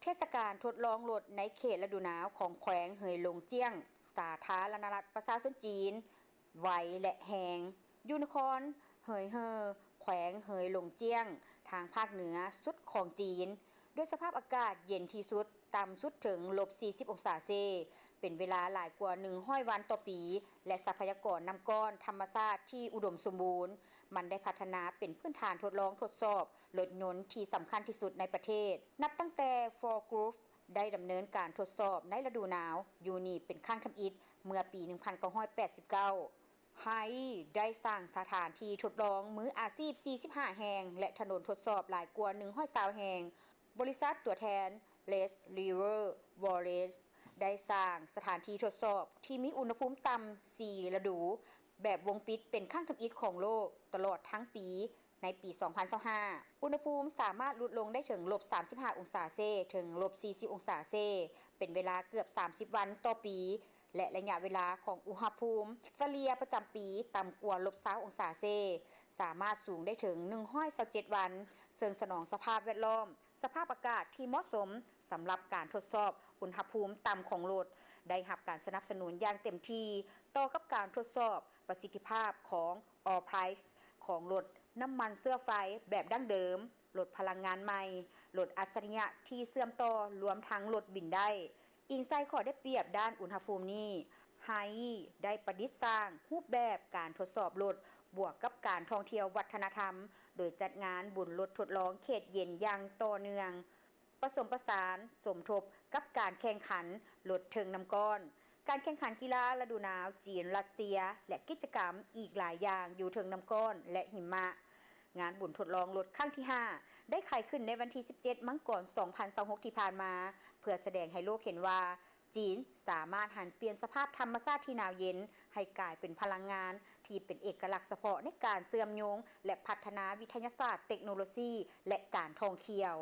ເທດສະການທົດລອງລົດໃນເຂດລະດູໜາວຂອງແຂວງເຫຍຫຼົງຈຽງ, ສາທາລະນະລັດປະຊາຊົນຈີນ ໄວ ແລະ ແຮງ ຢູ່ນະຄອນເຫຍເຮີ ແຂວງເຫຍຫຼົງຈຽງ ທາງພາກເໜືອສຸດຂອງຈີນ, ດ້ວຍສະພາບອາກາດເຢັນທີ່ສຸດ, ຕ່ຳສຸດເຖິງລົບສີ່ສິບອົງສາເຊ, ເປັນເວລາຫຼາຍກວ່າໜຶ່ງຮ້ອຍວັນຕໍ່ປີ ແລະ ຊັບພະຍາກອນນ້ຳກ້ອນທຳມະຊາດທີ່ອຸດົມສົມບູນ. ມັນໄດ້ພັດທະນາເປັນພື້ນຖານທົດລອງທົດສອບລົດຍົນທີ່ສຳຄັນທີ່ສຸດໃນປະເທດ. ນັບຕັ້ງແຕ່ Ford Group ໄດ້ດຳເນີນການທົດສອບໃນລະດູໜາວຢູ່ນີ້ເປັນຄັ້ງທຳອິດເມື່ອປີໜຶ່ງພັນເກົ້າຮ້ອຍແປດສິບເກົ້າ. ໄຮ ໄດ້ສ້າງສະຖານທີ່ທົດລອງມືອາຊີບສີ່ສິບຫ້າແຫ່ງ ແລະ ຖະໜົນທົດສອບຫຼາຍກວ່າໜຶ່ງຮ້ອຍຊາວແຫ່ງ. ບໍລິສັດຕົວແທນ Range Rover Wallace ໄດ້ສ້າງສະຖານທີ່ທົດສອບທີ່ມີອຸນຫະພູມຕ່ຳສີ່ລະດູ ແບບວົງປິດເປັນຄັ້ງທຳອິດຂອງໂລກຕະຫຼອດທັງປີ. ໃນປີສອງພັນຊາວຫ້າ ອຸນຫະພູມສາມາດຫຼຸດລົງໄດ້ເຖິງລົບສາມສິບຫ້າອົງສາເຊ ເຖິງລົບສີ່ສິບອົງສາເຊ ເປັນເວລາເກືອບສາມສິບວັນຕໍ່ປີ ແລະ ໄລຍະເວລາຂອງອຸນຫະພູມສະເລ່ຍປະຈຳປີຕ່ຳກວ່າລົບຊາວອົງສາເຊ ສາມາດສູງໄດ້ເຖິງໜຶ່ງຮ້ອຍຊາວເຈັດວັນ, ເຊິ່ງສະໜອງສະພາບແວດລ້ອມ, ສະພາບອາກາດທີ່ເໝາະສົມສຳລັບການທົດສອບອຸນຫະພູມຕ່ຳຂອງລົດ ໄດ້ຮັບການສະໜັບສະໜູນຢ່າງເຕັມທີ່ຕໍ່ກັບການທົດສອບປະສິດທິພາບຂອງ All Price ຂອງລົດນ້ຳມັນເຊື້ອໄຟແບບດັ້ງເດີມ, ລົດພະລັງງານໃໝ່, ລົດອັດສະລິຍະທີ່ເຊື່ອມຕໍ່, ລວມທັງລົດບິນໄດ້. ອີງໃສ່ຂໍ້ໄດ້ປຽບດ້ານອຸນຫະພູມນີ້, ໄຮ ໄດ້ປະດິດສ້າງຮູບແບບການທົດສອບລົດ ບວກກັບການທ່ອງທ່ຽວວັດທະນະທຳ ໂດຍຈັດງານບຸນລົດທົດລອງເຂດເຢັນຢ່າງຕໍ່ເນື່ອງ. ປະສົມປະສານສົມທົບກັບການແຂ່ງຂັນລົດເທິງນ້ຳກ້ອນ, ການແຂ່ງຂັນກິລາລະດູໜາວຈີນ-ຣັດເຊຍ ແລະ ກິດຈະກຳອີກຫຼາຍຢ່າງຢູ່ເທິງນ້ຳກ້ອນ ແລະ ຫິມະ. ງານບຸນທົດລອງລົດຄັ້ງທີຫ້າ ໄດ້ໄຂຂຶ້ນໃນວັນທີສິບເຈັດ ມັງກອນ ສອງພັນຊາວຫົກ ທີ່ຜ່ານມາ ເພື່ອສະແດງໃຫ້ໂລກເຫັນວ່າ ຈີນສາມາດຫັນປ່ຽນສະພາບທຳມະຊາດທີ່ໜາວເຢັນ ໃຫ້ກາຍເປັນພະລັງງານທີ່ເປັນເອກະລັກສະເພາະໃນການເຊື່ອມໂຍງ ແລະ ພັດທະນາວິທະຍາສາດ, ເຕັກໂນໂລຊີ ແລະ ການທ່ອງທ່ຽວ.